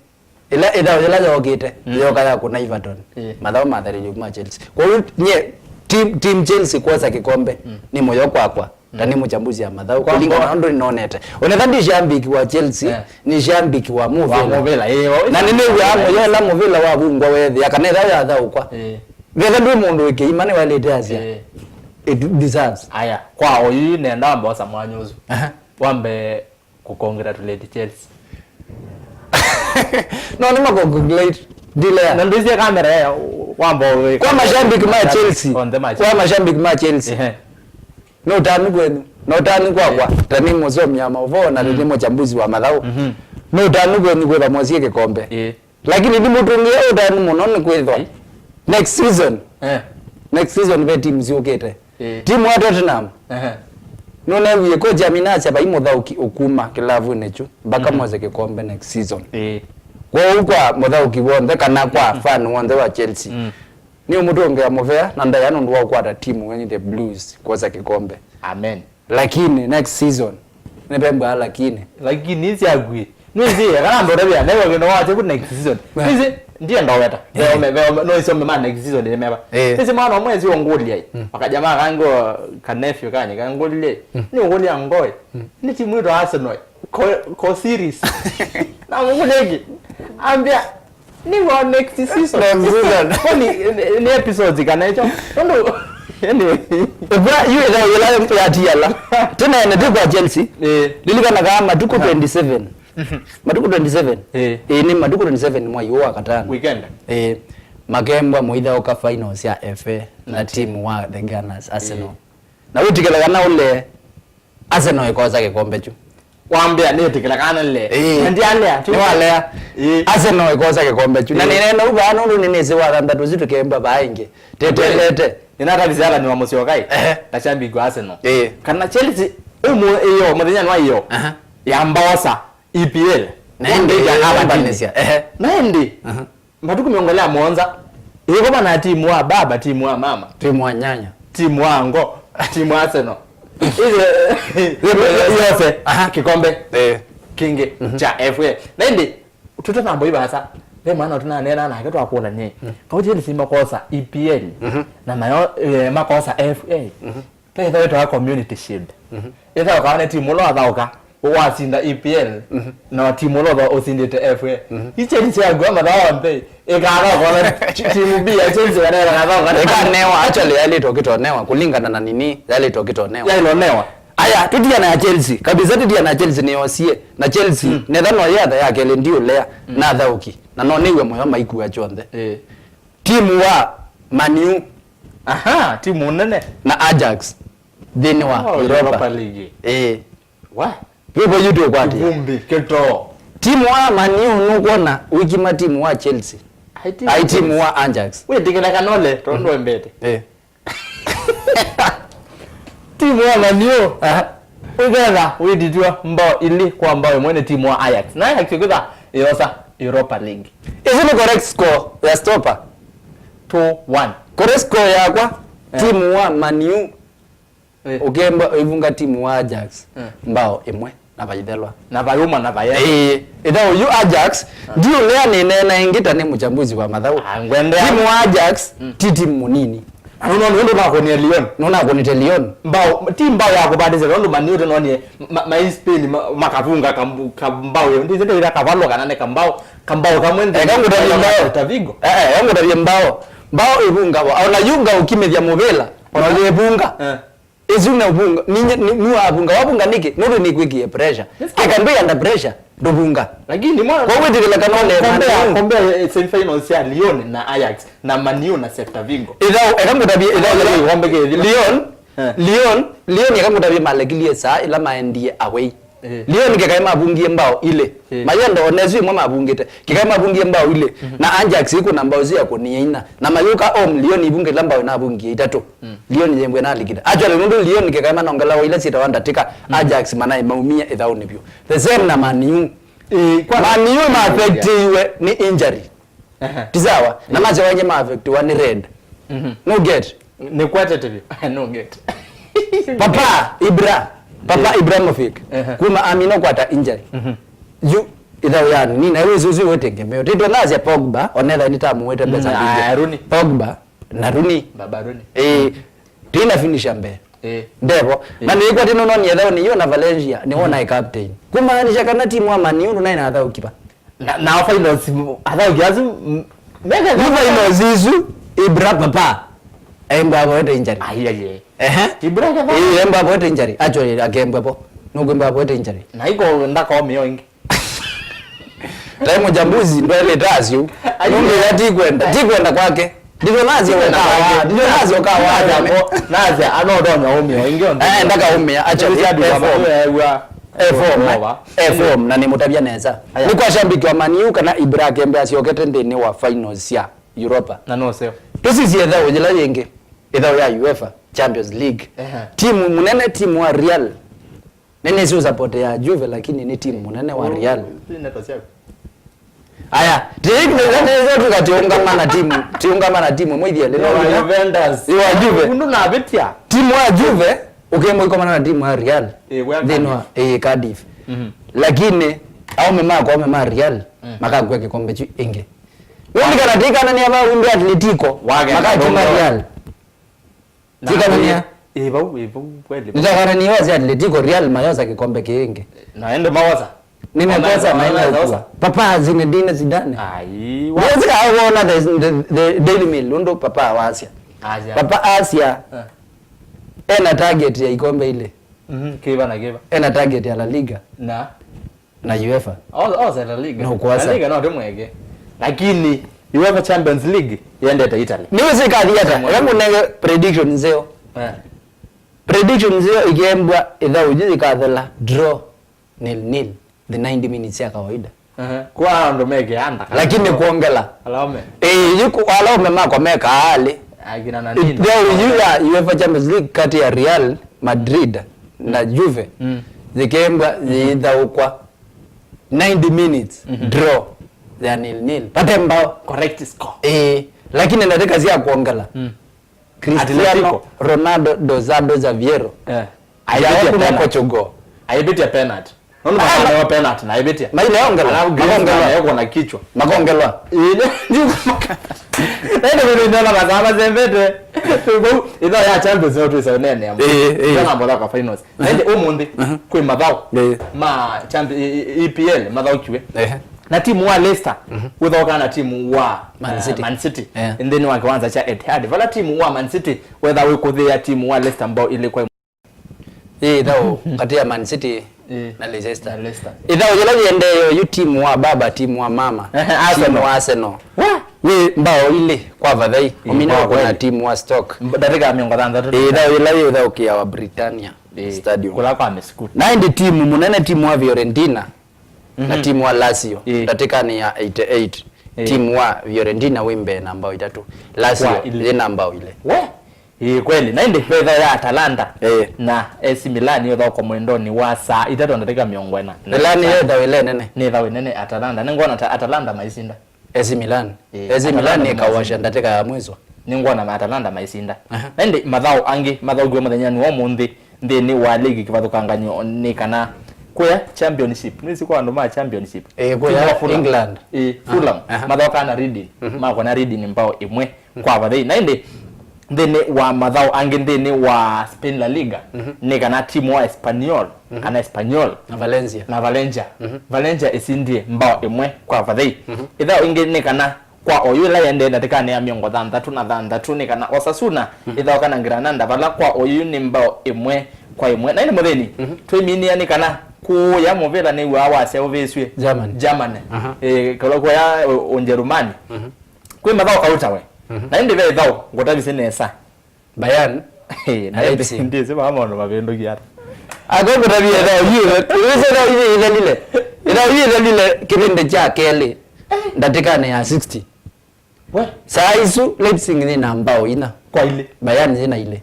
ĩla ĩthau yĩla yookĩte, mm, yoka ya kũna Everton. Ĩĩ. Mathau matharĩlye kuma Chelsea. Kwoou nye team, team Chelsea kwosa kĩkombe, mm, nĩ mũyo kwakwa. Ta nĩ mũchambuzi ya mathau, kũlingana na ũndũ nĩnonete. Onetha ndi shambiki wa Chelsea, eh, nĩ shambiki wa mũvĩla. Wa mũvĩla, ĩĩ, o, na nĩnĩw'aa mũyo ĩla mũvĩla wavungwa wethĩa, kana ĩla yathaũkwa. Ĩĩ. Vetha ndwĩ mũndũ wĩ kĩima nĩwaĩlĩte asya, ĩĩ, it deserves. Aya, kwa oyu nenda mbosa mwanya ũsu. Aha. Wambe kũcongratulate Chelsea. No, nĩ ma congratulate. Ndilea. Na ndĩsie kamera ya wamba ũwĩ-, kwa mashabiki ma Chelsea. Onthe ma Chelsea. Kwa mashabiki ma Chelsea. Ehe. Nĩ ũtanu kwenyu, na ũtanu kwakwa, ta nĩ mũsomi ya maũvoo na nĩ mũchambuzi wa mathau. Mhm. Nĩ ũtanu kwenyu kwĩtha mwosie kĩkombe. Ĩĩ. Lakini ndimũtũngĩe ũtanu mũno nĩ kwĩthwa next season. Eh. Next season ve timu syũkĩte. Ĩĩ. Timu wa Tottenham. Ehe. Nũnewie kocha aminasya vai mũthaũki ũkuma kĩlavunĩ kyu mpaka mose kĩkombe next season. Ĩĩ. Kwoou kwa mũthaũki w'onthe kana kwa fan w'onthe wa Chelsea, mm, nĩũmũtũngĩa mũvea na ndaĩa nũndũ wa ũkwata timu wenyu the Blues kwosa kĩkombe. Amen. Lakini next season, nĩvembaa lakini. Lakini isi akwie. Nĩsi, kana ndo tabia, never gonna watch good next season. Nĩsi, ndiye ndoweta. Veome, veome, no isome ma next season ni meba. Eh. Nĩsi mwana omwe si ongolia. Wakaja ma kango kanefyo kani, kangolia. Ni ongolia ngoe. Ni timu ito Arsenal. Ko, ko series. Na mungu negi. Ambia, nĩ wa next season. Next season. Kwani, nĩ, nĩ episodes kana ĩkyo? Nũndũ, anyway. Ũkw'a, yu ĩthaũ yĩla yatiala. Tena ene ti kwa Chelsea. Eh. Lilikana kama matukũ twenty-seven. Matukũ twenty-seven. Eh. Eh, nĩ matukũ twenty-seven mwai ũũ wa katano. Weekend. Eh, makembwa mũithaũka finals ya F A na timu wa the Gunners, Arsenal. Eh. Na wĩtĩkĩla kana ũle Arsenal ĩkosa kĩkombe kyu. Wambĩa nĩtĩkĩla kana le. Ĩĩ. Na ndialea, tu. Nĩwalea. Ĩĩ. Arsenal ĩkosa kĩkombe kyu. Na nĩneena ũu vaa nũndũ nĩnĩsĩ wa thanthatũ ũsu tũkemba vaa ĩngĩ. Tetelete. Nĩnatavisye athani wa mũsyokai. Ehe. Na shabiki wa Arsenal. Ĩĩ. Kana Chelsea, ũmũ ĩyo, mũthenya nwa ĩyo. Aha. Yambosa E P L. Na ĩndĩ yambanĩsya. Ehe. Na ĩndĩ. Aha. Matukũ mĩongo ĩlĩ na mũonza, ĩkoma na timu wa baba, timu wa mama, timu wa nyanya, timu wa ngo, timu wa Arsenal. Ĩthe, yose, aha, kĩkombe, eh, kĩngĩ, mhm, kya F A. Na ĩndĩ, tũtanambo ivasa, ve mwana tũnaneena nake twakũlany'e. Mm. Kauti ĩndĩ simakosa E P L, mhm, na mayo, eh, makosa F A. Mhm. Ve ĩthaũ ĩtawa Community Shield. Mhm. Ĩthaũkawa nĩ timu ũla wathaũka, wasinda E P L, mhm, na timu ũla ũtha-, ũsindĩte F A. Mhm. Icheli syakua mathaũ onthe, ĩkathaũka na ti-, timu B ya Chelsea kana ĩkathaũka na ĩkanewa, actually, yaĩlĩtwe kĩtonewa, kũlingana na nini, yaĩlĩtwe kĩtonewa. Yaĩlonewa. Aya, tũtiana ya Chelsea, kabisa tũtiana ya Chelsea nĩyosie, na Chelsea, mm, netha no yatha ya kelĩ ndiũlea, mm, na athaũki, na no nĩw'e mũyo maikua kyonthe. Eh. Timu wa Man U. Aha, timu nene. Na Ajax. Nthĩnĩ wa, oh, Europa. Europa League. Eh. Wa? Vĩvo yu tũkwatĩ. Kĩvumbi, kĩtoo. Timu wa Man U nũkwona wĩkima timu wa Chelsea. Ai, timu wa Ajax. Wĩtĩkĩla kana ũle, tondũ ndwembete. Eh. Timu wa Man U, aha, ũketha wĩtitw'a mbao ilĩ kwa mbao ĩmwe nĩ timu wa Ajax. Na Ajax ũketha ĩyosa Europa League. Ĩsu nĩ correct score ya Stopper. Two one. Correct score yakwa, eh, timu wa Man U, eh, ũkemba ĩvunga timu wa Ajax, eh, mbao ĩmwe na vaithelwa. Na vayuma na vaya. Ĩĩ, ĩtha ũyu Ajax, ah, ndiũlea nĩneena ĩngĩ ta nĩ mũchambuzi wa mathaũ. Ah, ngwendea. Timu wa Ajax, mm, ti timu mũnini. Na nũndũ, nũndũ nakonie Lyon. Nũnakunĩte Lyon. Mbao, ti mbao ya kũvandĩsya, nũndũ Man U tũnonie ma-, ma Spain, ma-, makavunga kambu-, kambao. Ndĩsĩ ndĩra kavalo kana nĩ kambao, kambao kamwe nthĩ. Eka ngũtavye mbao. Tavigo. Eh, eh, eka ngũtavye mbao. Mbao ĩvungawa. Ona yu ngaũkimĩthya mũvĩla, ona yĩvunga. Eh. Ĩsu nĩ ũvunga, nĩ, nĩ, nĩ wavunga, wavunga nĩkĩ? Nũndũ nĩkwĩkie pressure. Yes, I can be under pressure, ndũvunga. Lakini mwana, kwa wĩtĩkĩla kana ũle kombe ya, Man U, kombe ya semifinals ya Lyon na Ajax na Man U na Celta Vigo. Ĩthaũ, eka ngũtavye, ĩthaũ, ĩthaũ, kombe kĩ, Lyon, eh, Lyon, Lyon, eka ngũtavye malekilie saa ĩla maendie away. Eh. Lyon kĩkaĩ mavungie mbao ilĩ. Eh. Mayenda onesu imwe mavungĩte. Kĩkaĩ mavungie mbao ilĩ. Mhm. Na Ajax ĩkũna mbao sya kũnia ina. Na mayũka home, Lyon ivungĩla mbao inavungie itatũ. Mm. Lyon yembwe na alikita. Actually, nũndũ Lyon kĩkaĩ manongelawa ila syĩtawa ndatĩka, mm, Ajax manaĩ maumie ĩthaũnĩ vyũ. The same na Man U. Eh, kwa Man U ma affectiwe nĩ injury. Aha. Ti sawa? Na, yeah, masya waingi ma affectiwa nĩ red. Mhm. No get. Nĩkwatete vyũ. No get. Papa Ibra. Papa, yeah, Ibrahimovic. Aha. Kuma amina kwata injury. Mhm. Yu, ĩthaũ ya nini, na wĩsĩ ũsu wĩtegemeo. Tito nasya Pogba, onetha nĩ tamu wĩte mbesa, mm, mbingĩ. Ah, Rooney. Pogba na Rooney. Baba Rooney. Eh, tina finisher mbee. Eh. Ndevo. Eh. Na nĩkwatĩ nũnonie ĩthaũnĩ yu na Valencia, nĩwona, mhm, ĩ captain. Kumaanisha kana timu wa Man U ndũnaĩ na athaũki va. Na, na finals, m-, athaũki asu, m-, meke. Yu finals isu, Ibra papa. Emba avoete injury. Ai, ai, ai. Ehe. Ibra ke. Eh, emba avoete injury. Actually, akemba po. Nukwemba avoete injury. Na iko ndakaomeo ingi. Tai mũchambuzi, ndwele tasyo. Ai. Nũndũ ya ti kwenda, ti kwenda kwake. Ndivyo nasyo kawa, ndivyo nasyo kawa. Nasya, ano ndonya umio ingi on. Eh, ndakaumia, actually, F O M. F O M, na nĩmũtavya nesa. Aya. Nĩ kwa shambiki wa Man U kana Ibra kembe asyokete nthĩnĩ wa finals sya Europa. Na no seo. Tũsisye ĩthaũ yĩla yĩngĩ, ĩthaũ ya UEFA Champions League. Ehe. Timu mũnene, timu wa Real. Nĩnĩsĩ ũsapoti ya Juve, lakini nĩ timu mũnene wa Real. Aya, tĩĩkĩtũkatiũngama na timu, tiũngama na timu ĩmwe ithiele. Ĩwa Juventus. Ĩwa Juve. Undu na vitia. Timu wa Juve, ũkĩmwe ikomana na timu ya Real. Ĩĩ, wea nthĩnĩ wa, Cardiff. Ĩĩ, Cardiff. Mhm. Lakini, aume makwa, aume ma Real, mm, makakw'a kĩkombe kyu ĩngĩ. Nũndikana tikana nĩ ava wimbe Atletico, makakima Real. Tikanania. Ĩ, vau, ĩ, vau, kweli. Nitakanania wasi Atletico Real mayosa kikombe kingi. Na ende mawosa. Nimekosa na ina ukua. Papa Zinedine Zidane. Ai, wa. Wezi kaona the, the, the Daily Mail, undo papa wasia. Asia. Papa asia. Eh. Ena target ya ikombe ile. Mhm, kiva na kiva. Ena target ya La Liga. Na na UEFA. All, all La Liga. No, kwasa. La Liga no ndimweke. Lakini UEFA Champions League yendete Italy. Nĩ wĩsĩ ĩkathi ata? Eka ngũnenge prediction nzeo. Eh. Prediction nzeo ikembwa ĩthaũ yu ikathela draw nil nil, the ninety minutes ya kawaida. Aha. Kwa andũ meke anda. Lakini kuongela. Alaume. Eh, yuko alaume mako meka ali. Akina na nini? Ĩthaũ yu ya UEFA Champions League kati ya Real Madrid na Juve, mm, zikembwa, mhm, zithaũkwa ninety minutes, mhm, draw ya nil nil. Pate mbao. Correct score. Eh, lakini ndatĩka sya kuongela. Mm. Cristiano Atletico. Ronaldo dos Santos Aveiro. Eh. Aibitia penalty. Portugal. Aibitia penalty. Nũndũ makanewa penalty na aibitia. Maile ongela. Alafu Griezmann makongela. Awekwa na kichwa. Makongelwa. Ile ndio maka. Ndio ndio ndio na mazama zembete. Ĩthaũ ya Champions League twĩsa nene. Eh, eh. Ndio na mbola kwa finals. Ende ũmũnthĩ, mhm, kwĩ mathaũ, eh, ma champi-, e, e, E P L mathaũkiwe. Ehe. Na timu wa Leicester, mhm, wĩthaũkaa na timu wa, Man City. Eh, Man City. Eh. Nthĩnĩ wa kĩwanza kya Etihad. Vala timu wa Man City wetha wĩkũthĩa timu wa Leicester mbao ilĩ kwa ĩmwe. Ĩ ĩthaũ katĩ ya Man City, eh, na Leicester. Na Leicester. Ĩthaũ yĩla yĩendee yu timu wa baba, timu wa mama, ehe, Arsenal. Timu wa Arsenal. Wa? Wĩ mbao ilĩ kwa vathei. Ĩ, ũmine kwa wa kũna kweli. Timu wa Stoke. Mb-, ndatĩka mĩongo thanthatũ. Ĩ ĩthaũ yĩla yĩthaũkĩawa Britannia, ĩ, Stadium. Kũla kwa mĩsikuti. Na ĩndĩ timu mũnene, timu wa Fiorentina. na timu wa Lazio, ĩĩ, ndatĩkanĩ ya eighty-eight, ĩĩ, timu wa Fiorentina wĩ mbee na mbao itatũ. Lazio yĩ na mbao ilĩ. We? Ĩĩ, kweli. Na ĩndĩ ve ĩthau ya Atalanta, ĩĩ, na A C Milan yĩ thoko mwendonĩ wa saa itatũ na ndatĩka mĩongo ĩna. Milan yĩ ĩthau ĩle nene. Nĩ ĩthau ĩnene Atalanta. Nĩngwona ta Atalanta maisinda. A C Milan. Ĩĩ, A C Milan ĩkawasha ndatĩka ya mwiso. Nĩngwona ma Atalanta maisinda. Aha. Na ĩndĩ mathaũ angĩ mathaũkiwe mũthenyanĩ wa ũmũnthĩ nthĩnĩ wa ligi kĩvathũkanganyo nĩ kana kũya Championship. Nĩsĩ kwa andũ ma Championship. Ĩĩ, kũya Fulham. England. Ĩĩ, Fulham. Aha. Mathaũkaa na Reading. Mhm. Makwa na Reading mbao ĩmwe kwa vathei. Na ĩndĩ nthĩnĩ wa mathaũ angĩ nthĩnĩ wa Spain La Liga, mhm, nĩ kana timu wa Espanyol, mhm, kana Espanyol na Valencia. Na Valencia. Mhm. Valencia ĩsindie mbao ĩmwe kwa vathei. Mhm. Ĩthau ĩngĩ nĩ kana kwa oyu ĩla yendee ndatĩkanĩ ya mĩongo thanthatũ na thanthatũ nĩ kana Osasuna, mhm, ĩthaũka na Granada, vala kwa oyu nĩ mbao ĩmwe kwa ĩmwe. Na ĩndĩ mũthĩni, mhm, twĩminĩa nĩ kana kũũya mũvĩla nĩw'aa waseũvĩsw'e Germany. Germany. Aha. Eh, kũla kũya Ũ-, Ũnjerumani. Mhm. Kwĩ mathaũ kaũtawe. Mhm. Na ĩndĩ ve ĩthaũ ngũtavisye nesa. Bayern na Leipzig. Ndĩsĩ vaa maũndũ mavĩndũkie ata. Ako ngũtavie ĩthaũ yu, wĩsĩ ĩthaũ yu ĩthelile. Ĩthaũ yu ĩthelile kĩvĩndĩ kya kelĩ, ndatĩkanĩ ya sixty. We? Saa isu Leipzig yĩ na mbao ina. Kwa ilĩ. Bayern yĩ na ilĩ.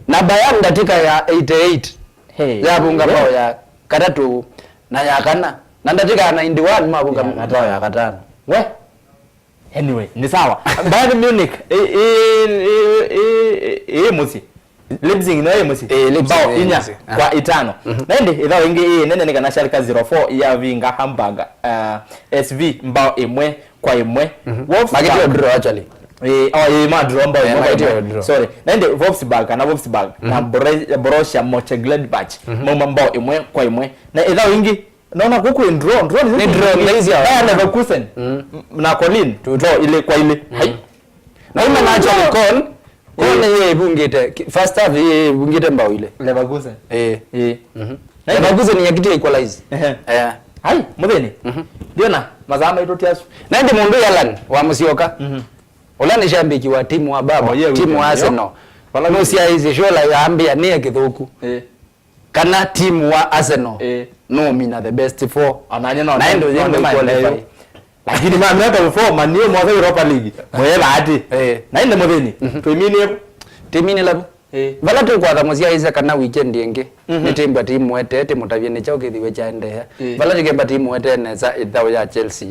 Na Bayern ndatĩka ya eighty-eight, hey, yavunga mbao ya katatũ na ya kana. Na ndatĩka ya ninety-one mavunga mbao ya katano. We? Anyway, nĩ sawa. Bayern Munich ĩ, ĩ, ĩ, ĩ, ĩ, ĩ mũsyĩ. Leipzig no ĩ mũsyĩ. Ĩ, Leipzig mbao ĩ inya mũsyĩ. Aha. Kwa itano. Mhm. Na ĩndĩ ĩthao ĩngĩ ĩ nene nĩ kana Schalke zero four yavinga Hamburg, uh, S V mbao ĩmwe kwa ĩmwe. Mhm. Wolfsburg. Makĩtio draw, actually. Ĩ, oh, ĩ, ma draw mbao ĩmwe kwa ĩmwe. Eh, makĩtio draw. Sorry. Na ĩndĩ Wolfsburg, kana Wolfsburg, na Borussia Mönchengladbach, mhm, mauma mbao ĩmwe kwa ĩmwe. Na ĩthao ĩngĩ Naona kuku in draw, draw ni nĩ draw, nĩ easy. Bayer Leverkusen, mm, na Cologne, draw ile kwa ile. Mm. Hai. Na ĩmwe na actually Cologne, Cologne yĩ ĩvungĩte, ki-, first half yĩ ĩvungĩte mbao ile. Leverkusen. Eh. Eh. Mhm. Na Leverkusen yakitie equalize. Ehe. Eh. Hai, mũthĩni. Mhm. Ndiona, masaa maitũ ti asu. Na ĩndĩ mũndũ Yalan wa Mũsyoka. Mhm. Ũla nĩ shambiki wa timu wa baba, oh, yeah, timu wa Arsenal. Vala nũsyaĩĩsye shola yaambĩa nĩye kĩthũku. Eh. Kana timu wa Arsenal, eh, nũmina the best four. Ona nye no, na ĩndĩ no, yĩndĩ no, qualify. Lakini ma meta four, Man U mosa Europa League. Mwe bahati. Eh. Na ĩndĩ mũthĩni, mhm, twĩminie. Twĩminie labu. Eh. Vala tũkwatha mũsyaĩĩsya kana weekend ĩngĩ, mhm, nĩtĩmbwa timu ete, tĩmũtavye nĩ kyaũ kĩthiwe kyaendeea. Eh. Vala tĩkemba timu ete nesa ĩthau ya Chelsea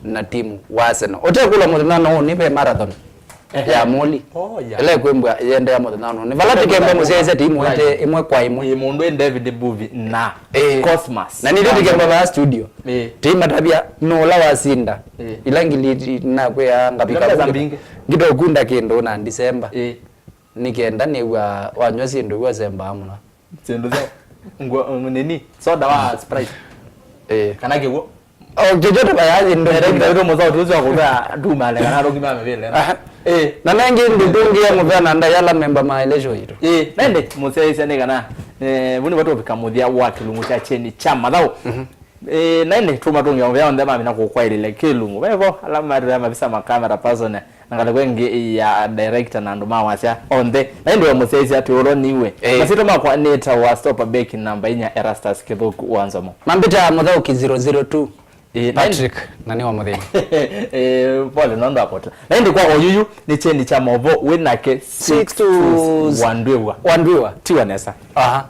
na timu wa Arsenal. Ũtekũla mũthenya no nĩ ve marathon. Ehe. Ya Moli. Oh, yeah. Ĩla ĩkwĩmbwa yĩendeea mũthenya ũno. Nĩ vala tũkemba mũsyaĩĩsya timu ete ĩmwe kwa ĩmwe. Ĩ mũndũ ĩ David Mbuvi na, eh, Cosmas. Na nĩtũ tũkemba vaa studio. Eh. Tĩimatavya nũũ ũla wasinda. Eh. Ila ngili nakwĩa ngavika. Ila mbesa mbingĩ. Ngĩtokunda kĩndũ na December. Eh. Nĩ kenda nĩw'a wanywa syĩndũ iw'a ũsembaa mũno. Syĩndũ sya ngwa-, nini? Soda wa Sprite. Eh. Kana kĩw'ũ? Oh, kĩkyo tũkayaathi ndũ. Ndio mzao tuzo wa kuvea tu male kana rogi mame vile. Aha. Eh. Na nengĩ ndũ tũngĩ ya mũvea na ndai ala memba ma elesho itũ. Eh, nende mũsyaĩĩsya nĩ kana, eh, vuni vatũvika mũthya wa kĩlungu kya kyeni kya mathaũ. Mhm. Eh, nende tũma tũngĩ mũvea onthe mamina kũkwaĩlĩle kĩlungu. Vevo ala matũya mavisa ma camera person. Na ngalĩko ĩngĩ ya director na andũ ma wasya onthe. Na ĩndĩ we mũsyaĩĩsya twĩ ũlo niwe. Eh. Masyĩtwa makwa nĩtawa Stopper Beck namba inya Erastus Kĩthũku wa Nzomo. Mambĩta mũthaũki zero zero two. Eh, na Patrick, na nĩ wa mũthĩni. Eh, pole, nondũ apota. Na ĩndĩ kwa oyuyu, nĩ kyeni kya maũvoo, wĩ nake Sixtus Wandwĩwa. Wandwĩwa. Tiwa nesa. Aha.